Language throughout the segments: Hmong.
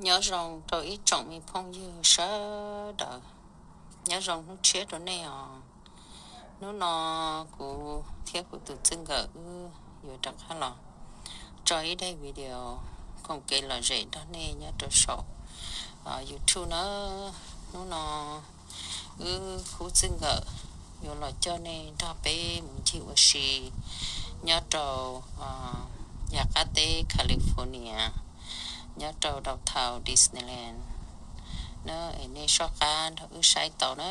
Nyob zoo rau ib tsoom me phooj ywg sawv daws, nyob zoo hnub tshiab rau nej os. Hnub no kuv thiab kuv tus txij nkawm wb yuav rov qab los tso ib daim video koom kev lom zem nrog nej nyob rau saum YouTube na. Hnub no wb khub txij nkawm yuav los coj nej nrog peb mus ncig ua si nyob rau yam qab teb California, nyob rau downtown Disneyland na. Es nej soj qab nrog wb saib tau na.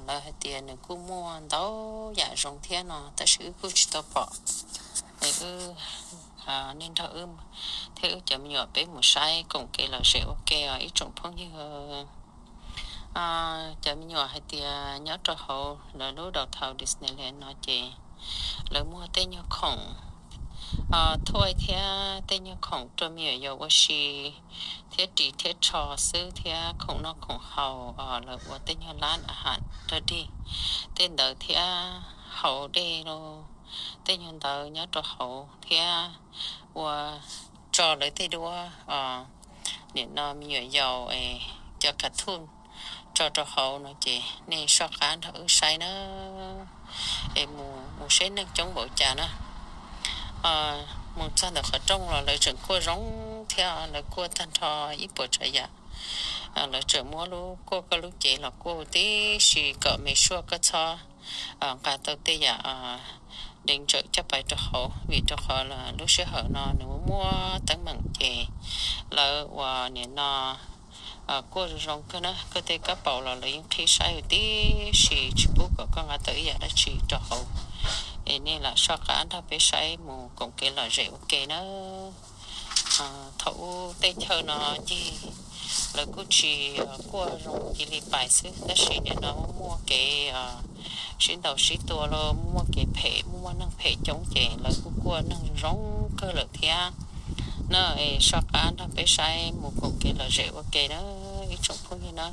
Lawv hais tias nws kuj muaj ntau yam zoo thiab no, tab sis wb kuj tsis tau pom. Es wb, nej nrog wb thiab wb cov me nyuam peb mus saib koom kev lom zem ua ke os ib tsoom phooj ywg. Cov me nyuam hais tias nyob rau hauv lawv lub downtown Disneyland no ces lawv muag tej nyuag khoom thuaj thiab tej nyuag khoom rau me nyuam yaus ua si thiab ris thiab tsho xwb thiab khoom noj khoom haus, lawv ua tej nyuag lab a has rag dig tej ntawd thiab haus dej los tej nyuag ntawd nyob rau hauv thiab ua tso lawv tej duab nim no me nyuam yaus cov cartoon tso rau hauv no ces nej soj qab nrog wb saib na. Es mus saib neeg coob npaum cas na. Mus txog ntawm qhov rooj los lawv tseem kuaj zoo thiab, lawv kuaj tag nrho ib puas tsav yam. Lawv tseem muab lub kuaj koj lub cev los kuaj tib si kom me sure koj txhob nqa tau tej yam deev tsawm coj pais rau hauv, vim rau qhov lub sij hawm no nws muaj muaj teeb meem ces lawv ua nim no kuaj zoo zoo kawg na, koj tej kab paus los lawv yeej qhib saib huv tib si tsis pub kom koj nqa tau ib yam dab tsi rau hauv. Es nej lam soj qab nrog peb saib mus koom kev lom zem ua ke na. Thaum ub tej chaw no ces lawv kuj tsis kuaj zoo cia li pais xwb, tab sis nim no muaj kev sib ntaus sib tua los muaj kev phem, muaj neeg phem coob ces lawv kuj kuaj neeg zoo kawg lawm thiab na. Es soj qab nrog peb saib mus koom kev lom zem ua ke na ib tsoom phooj ywg na.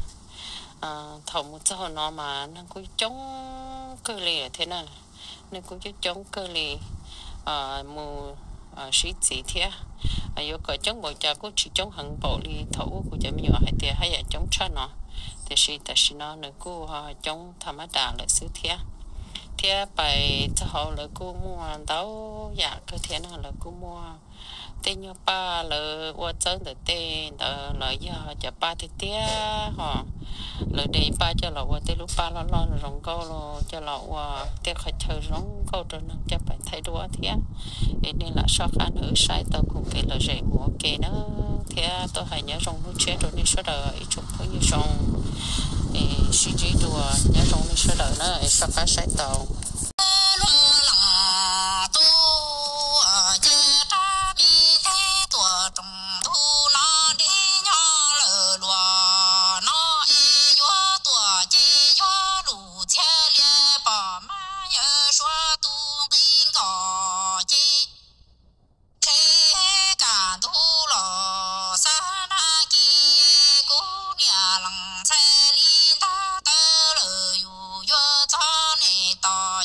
Thaum mus txog no mas neeg kuj coob kawg li lawm thiab na, neeg kuj coob coob kawg li mus sib txiv thiab. Yuav kom coob npaum cas kuj tsis coob heev npaum li thaum ub kuv cov me nyuam hais tias haj yam coob tshaj no, tiam sis tam sim no nws kuj coob tham mab das lawm xwb thiab. Thiab pais txog hauv lawv kuj muaj ntau yam kawg thiab no, lawv kuj muaj tej nyuag paj lawv ua txawb ntawm tej ntawd los yog cov paj tiag tiag ho. Lawv de paj coj los ua tej lub paj loj loj zoo nkauj los coj los ua tej qhov chaw zoo nkauj rau neeg coj pais thaij duab thiab. Es nej lam soj qab nrog wb saib tau koom kev lom zem mus ua ke na, thiab tuaj hais nyob zoo hnub tshiab rau nej sawv daws ib tsoom phooj ywg zoo. Es sib ntsib dua, nyob zoo nej sawv daws na, es soj qab saib tau. Tuaj ces rab me teb tuaj rooj ntuj no dib nyob lawm luag no es yuav tuaj ces yuav lus txhiab lias pom mab yawg suav tus nqi nkos ces qheb kaj ntug los xab nab kis kuv niam lees ntxhais li ntab tawv lawm yus yuav txog niam tos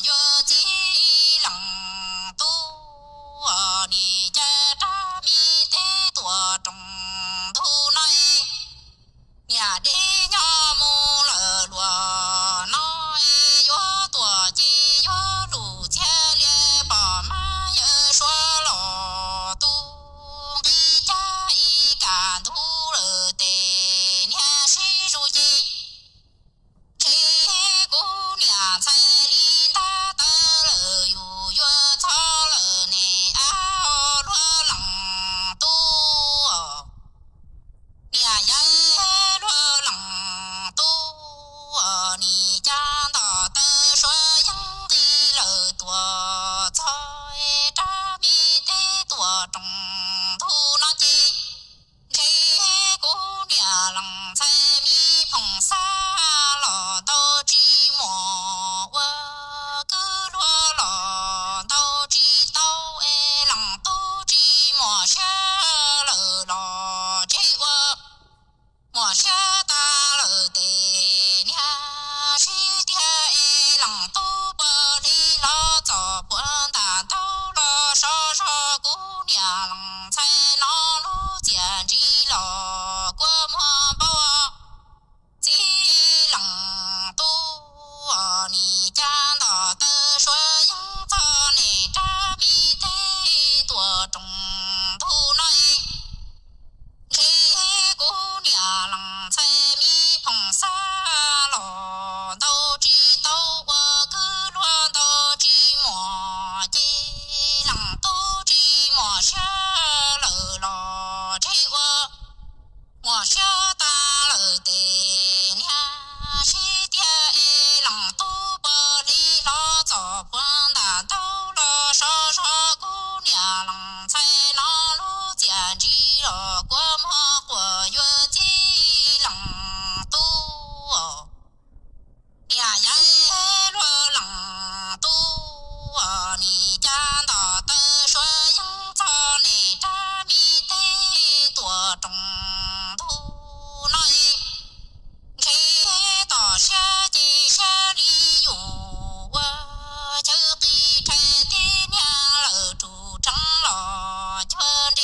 Ntawd